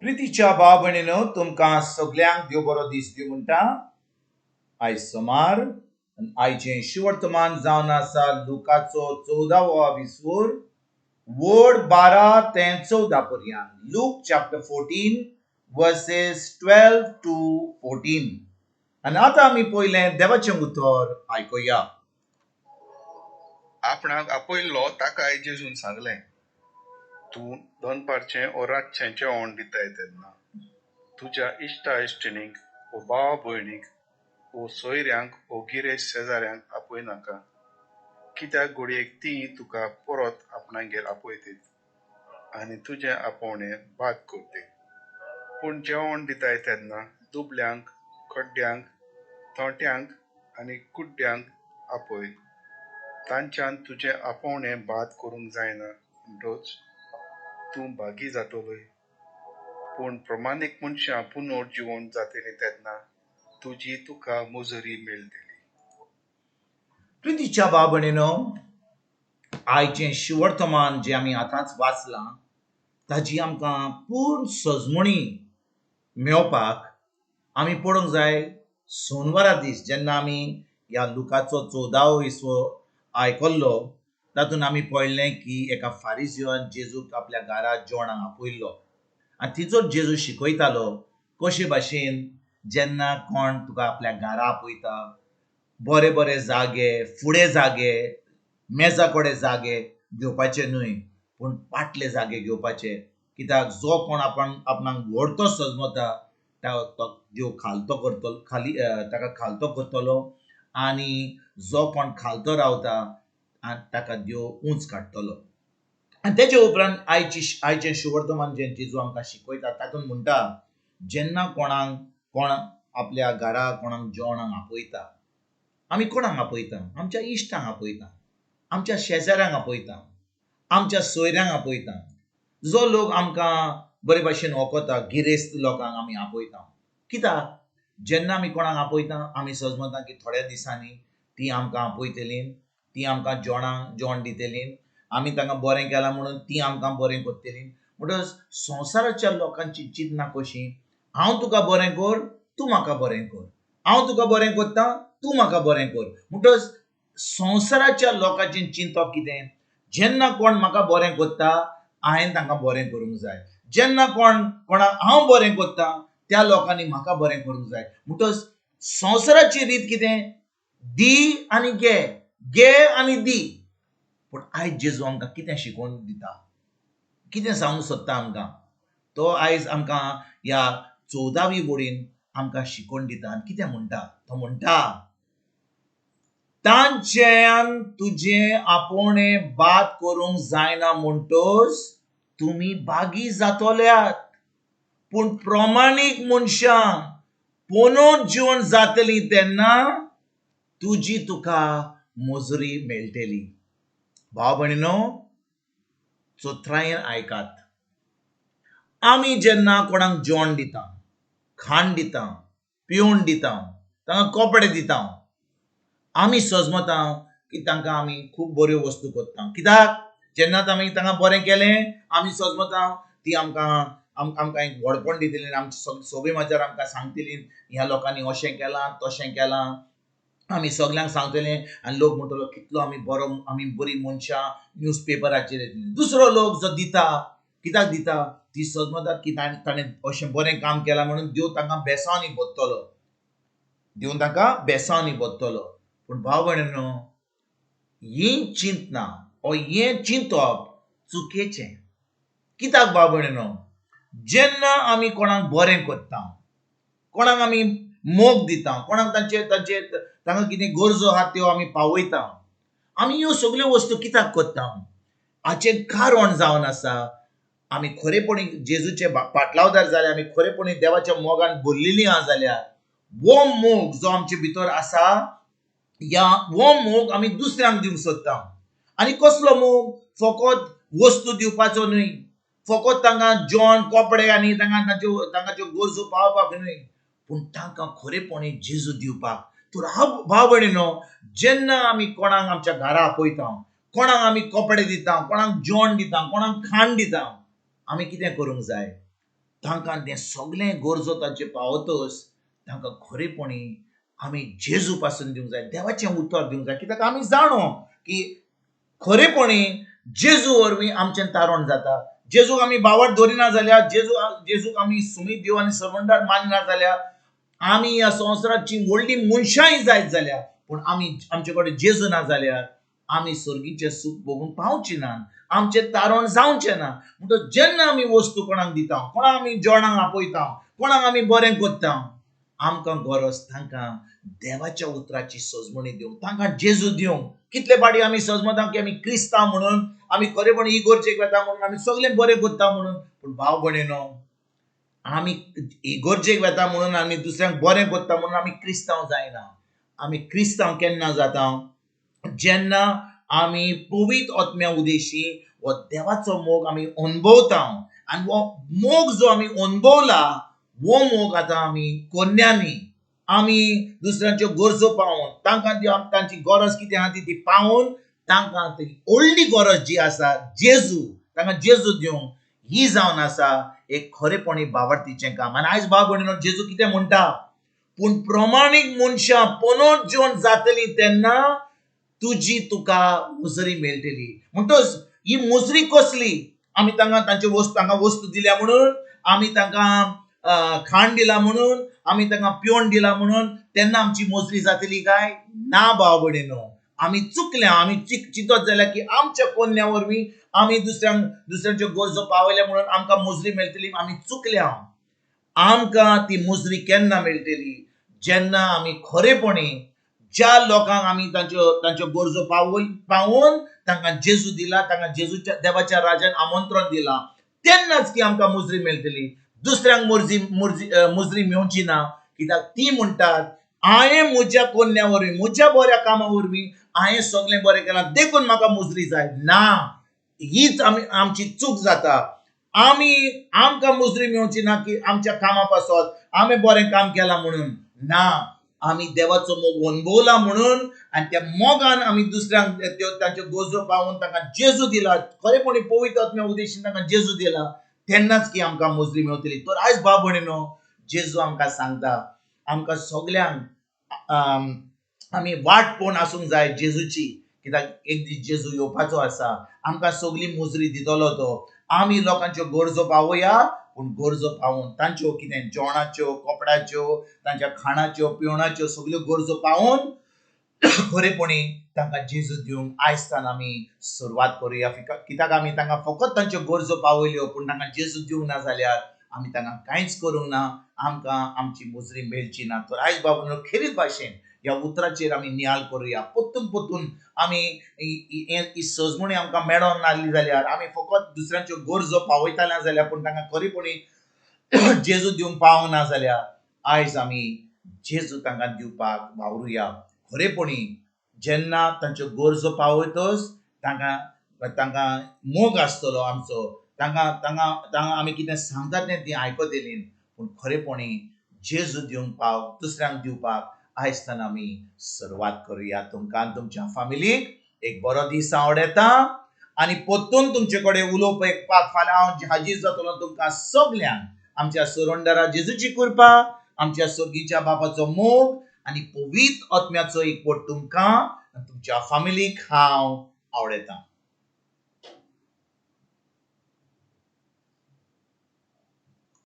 प्रितीच्या भाव भयणीनो, तुमकां सगल्यांक देव बरो दीस दिवं म्हणटा. आयज सोमार आनी आयचें शिवर्तमान जावन आसा लुकाचो 14वो विसवूर वड 12 ते 14 पर्यंत. Luke chapter 14 verses 12 to 14. आनी आतां आमी पयलें देवाचें उतर आयकुया. आपणाक आपयल्लो ताकाय जेजून सांगलें, तूं दनपारचें ओ रातचें जेवण दिताय तेन्ना तुज्या इश्टा इश्टिणींक ओ भावा भयणीक ओ सोयऱ्यांक ओ गिरेस्त शेजाऱ्यांक आपय नाका, कित्याक घडयेक तीं तुका परत आपणागेर आपयतीत आनी तुजें आपोवणें बाद करतीत. पूण जेवण दिताय तेन्ना दुबल्यांक, खड्ड्यांक, थोंट्यांक आनी कुड्ड्यांक आपय. तांच्यान तुजें आपोवणें बाद करूंक जायना म्हणटच तूं भागी जातलोय. पूण प्रमाणीक मनशां पुनर्जिवन जातलीं तेन्ना तुजी तुका मुजरी मेळटली. प्रितीच्या भाव भयणीनो, आयचें शिवर्तमान जें आमी आतांच वाचलां ताजी आमकां पूर्ण सजमणी मेळपाक आमी पळोवंक जाय सोनवारा दीस जेन्ना आमी ह्या लुकाचो 14वो विसवो आयकल्लो तातूंत आमी पळयलें की एका फारिजिवान जेजूक आपल्या घरा जेवणाक आपयल्लो आनी तिचो जेजू शिकयतालो कशे भाशेन जेन्ना कोण तुका आपल्या घरा आपयता बरे बरे जागे, फुडें जागे, मेजा कडेन जागे घेवपाचे न्हय पूण पाटले जागे घेवपाचे. कित्याक जो कोण आपण आपणाक व्हडतो सजमता तो देव खालतो करतलो, खाली ताका खालतो करतलो आनी जो कोण खालतो रावता आनी ताका देव उंच काडटलो. आनी तेजे उपरांत आयचें शिवर्तमान जें जेजू आमकां शिकयता तातूंत म्हणटा जेन्ना कोणाक कोण आपल्या घरा कोणाक जेवणाक आपयता, आमी कोणाक आपयता? आमच्या इश्टांक आपयता, आमच्या शेजाऱ्यांक आपयता, आमच्या सोयऱ्यांक आपयता, जो लोक आमकां बरे भाशेन वखता गिरेस्त लोकांक आमी आपयता. कित्याक जेन्ना आमी कोणाक आपयता आमी सजमता की थोड्या दिसांनी ती आमकां आपयतली, ती आमकां जेवणाक जेवण दितली, आमी तांकां बरें केलां म्हणून ती आमकां बरें करतली. म्हणटकच संवसाराच्या लोकांची चिंतना कशी, हांव तुका बरें कर, तूं म्हाका बरें कर, हांव तुका बरें करता, तूं म्हाका बरें कर. म्हणटकच संवसाराच्या लोकांचें चिंतप कितें, जेन्ना कोण म्हाका बरें करता हांवें तांकां बरें करूंक जाय, जेन्ना कोण कोणाक हांव बरें करता त्या लोकांनी म्हाका बरें करूंक जाय. म्हणटकच संवसाराची रीत कितें, दी आनी घे, घे आनी दी. पूण आयज जेजू आमकां कितें शिकोवन दिता, कितें सांगूंक सोदता आमकां, तो आयज आमकां ह्या 14वी वडीन आमकां शिकोवन दिता. आनी कितें म्हणटा तो, म्हणटा तांच्यान तुजें आपोवणें बाद करूंक जायना म्हणटच तुमी भागी जातल्यात, पूण प्रमाणीक मनशां पुनर्जिवन जातली तेन्ना तुजी तुका मजुरी मेळटली. भाव भयणीनो, चतुरायेन आयकात. आमी जेन्ना कोणाक जेवण दिता, खाण दिता, पिवण दिता, तांकां कपडे दिता, आमी सजमता की तांकां आमी खूब बऱ्यो वस्तू करता. कित्याक जेन्ना आमी तांकां बरें केलें आमी सजमता ती आमकां आमकां एक व्हडपण दितली, आमचे सोबे माजार आमकां सांगतली ह्या लोकांनी अशें केलां तशें केलां, आमी सगल्यांक सांगतले आनी लोक म्हणटलो कितलो आमी बरो, आमी बरी मनशां, न्यूज पेपराचेर येतली. दुसरो लोक जो दिता, कित्याक दिता, ती सजमतात की ताणें अशें बरें काम केलां म्हणून देव तांकां बेसांनी बदतलो, देव तांकां बेसांनी बदतलो. पूण भाव भयणीनो, ही चिंतना ओ हें चिंतप चुकेचें. कित्याक भाव भयणीनो, जेन्ना आमी कोणाक बरें करता, कोणाक आमी मोग दिता, कोणाक तांचे तांचे तांकां कितें गरजो आहा त्यो आमी पावयता, आमी ह्यो सगल्यो वस्तू कित्याक करता, हाचें कारण जावन आसा आमी खरेपणी जेजूचे पाटलावदार जाल्यार, आमी खरेपणी देवाच्या मोगान भरलेली आहा जाल्यार वो मोग जो आमचे भितर आसा ह्या वो मोग आमी दुसऱ्यांक दिवंक सोदता. आनी कसलो मोग, फकत वस्तू दिवपाचो न्हय, फकत तांकां जेवण कपडे आनी तांकां तांच्यो तांकां ज्यो गरजो पावपाक न्हय, पूण तांकां खरेपणी जेजू दिवपाक. तर हांव भाव भयणीनो, जेन्ना आमी कोणाक आमच्या घरा आपयता, कोणाक आमी कपडे दिता, कोणाक जेवण दिता, कोणाक खाण दिता, आमी कितें करूंक जाय, तांकां तें सगळें गरजो तांचे पावतच तांकां खरेपणी आमी जेजू पासून दिवंक जाय, देवाचें उतर दिवंक जाय. कित्याक आमी जाणो की खरेपणी जेजू वरवीं आमचें तारण जाता. जेजूक आमी बावट दवरिना जाल्यार, जेजूक आमी सुमीत देव आनी सरवंडार मानना जाल्यार, आमी ह्या संवसाराची व्हडली मनशांय जायत जाल्यार, पूण आमी आमचे कडेन जेजू ना जाल्यार आमी सर्गीचें सूख भोगूंक पावची ना, आमचें तारण जावचें ना. म्हणटच जेन्ना आमी वस्तू कोणाक दिता, कोणाक आमी जेवणाक आपयता, कोणाक आमी बरें करता, आमकां गरज तांकां देवाच्या उतराची सजमणी दिवंक, तांकां जेजू दिवंक. कितले फावटी आमी सजमता की आमी क्रिस्तांव म्हणून, आमी खरेपणी इगोर्जेक वता म्हणून, आमी सगळें बरें करता म्हणून, पूण भाव भयणीनो, आमी इगोर्जेक वता म्हणून, आमी दुसऱ्यांक बरें करता म्हणून आमी क्रिस्तांव जायना. आमी क्रिस्तांव केन्ना जाता? जेन्ना आमी पवित्र आत्म्या उदेशी हो देवाचो मोग आमी अणभवता, आनी हो मोग जो आमी अणभवला हो मोग आतां आमी कोन्यांनी आमी दुसऱ्यांच्यो गरजो पावोवन, तांकां तांची गरज कितें आहा ती पावोवन, तांकां ती व्हडली गरज जी आसा जेजू, तांकां जेजू दिवंक, ही जावन आसा एक खरेपणी बावडतीचें काम. आनी आयज भाव भयणीनो, जेजू कितें म्हणटा? पूण प्रमाणीक मनशां पनोत जेवन जातली तेन्ना तुजी तुका मुजरी मेळटली. म्हणटच ही मुजरी कसली? आमी तांकां तांच्यो वस्तू, तांकां वस्तू दिल्या म्हणून, आमी तांकां खाण दिला म्हणून, आमी तांकां पिवण दिला म्हणून तेन्ना आमची मोजरी जातली काय ना? भाव भयणीनो, आमी चुकल्या. आमी चिंतत जाल्यार की आमच्या कोन्या वरवीं आमी दुसऱ्यांच्यो गरजो पावयल्या म्हणून आमकां मोजरी मेळटली, आमी चुकल्या. आमकां ती मोजरी केन्ना मेळटली? जेन्ना आमी खरेपणी ज्या लोकांक आमी तांच्यो गरजो पावोवन तांकां जेजू दिला, तांकां जेजूच्या देवाच्या राजान आमंत्रण दिला, तेन्नाच की आमकां मोजरी मेळटली. दुसऱ्यांक मोजरी मेवची ना. कित्याक ती म्हणटात, हांवें म्हज्या कोन्या वरवीं, म्हज्या बऱ्या कामा वरवीं हांवें सगळें बरें केलां, देखून म्हाका मोजरी जाय ना. हीच आमची चूक जाता. आमकां मोजरी मेवची ना की आमच्या कामा पासत आमी बरें काम केलां म्हणून ना. आमी देवाचो मोग अणभवला म्हणून, आनी त्या मोगान आमी दुसऱ्यांक तांच्यो गरजो पावोवन तांकां जेजू दिला, खरेपणी पवित्र आत्म्या उदेशीन तांकां जेजू दिला, तेन्नाच की आमकां मोजरी मेवतली. तर आयज भाव भयणीनो, जेजू आमकां सांगता, आमकां सगल्यांक आमी वाट पळोवन आसूंक जाय जेजूची. कित्याक एक दीस जेजू येवपाचो आसा, आमकां सगली मोजरी दितलो तो. आमी लोकांच्यो गरजो पावोया, पूण गरजो पावोवन तांच्यो कितें जेवणाच्यो, कपड्याच्यो, तांच्या खाणाच्यो, पिवणाच्यो सगल्यो गरजो पावोवन खरेपणी तांकां जेजू दिवंक आयज आमी सुरवात करुया. कित्याक आमी तांकां फकत तांच्यो गरजो पावयल्यो, पूण तांकां जेजू दिवंक ना जाल्यार आमी तांकां कांयच करूंक ना, आमकां आमची मोजरी मेळची ना. तर आयज बाबा खेरीत भाशेन ह्या उतराचेर आमी नियाळ करुया. परतून परतून आमी ही सजमणी आमकां मेळोंक नासली जाल्यार, आमी फकत दुसऱ्यांच्यो गरजो पावयताले जाल्यार, पूण तांकां खरेपणी जेजू दिवंक पावंक ना जाल्यार, आयज आमी जेजू तांकां दिवपाक वावरुया. खरेपणी जेन्ना तांच्यो गरजो पावयतच तांकां मोग आसतलो आमचो, तांकां तांकां तांकां आमी कितें सांगता तें ती आयकतली. पूण खरेपणी जेजू दिवंक पाव, दुसऱ्यांक दिवपाक आयज आमी सुरवात करुया. तुमकां तुमच्या फामिलीक एक बरो दीस आवडटा, आनी परतून तुमचे कडेन उलोवपाक फाल्यां हांव हाजीर जातलो. तुमकां सगल्यांक आमच्या सोरंडरा जेजूची कृपा, आमच्या सर्गीच्या बापाचो मोग आनी पवित्र आत्म्याचो एकवट तुमकां आनी तुमच्या फामिलीक हांव आवडटा.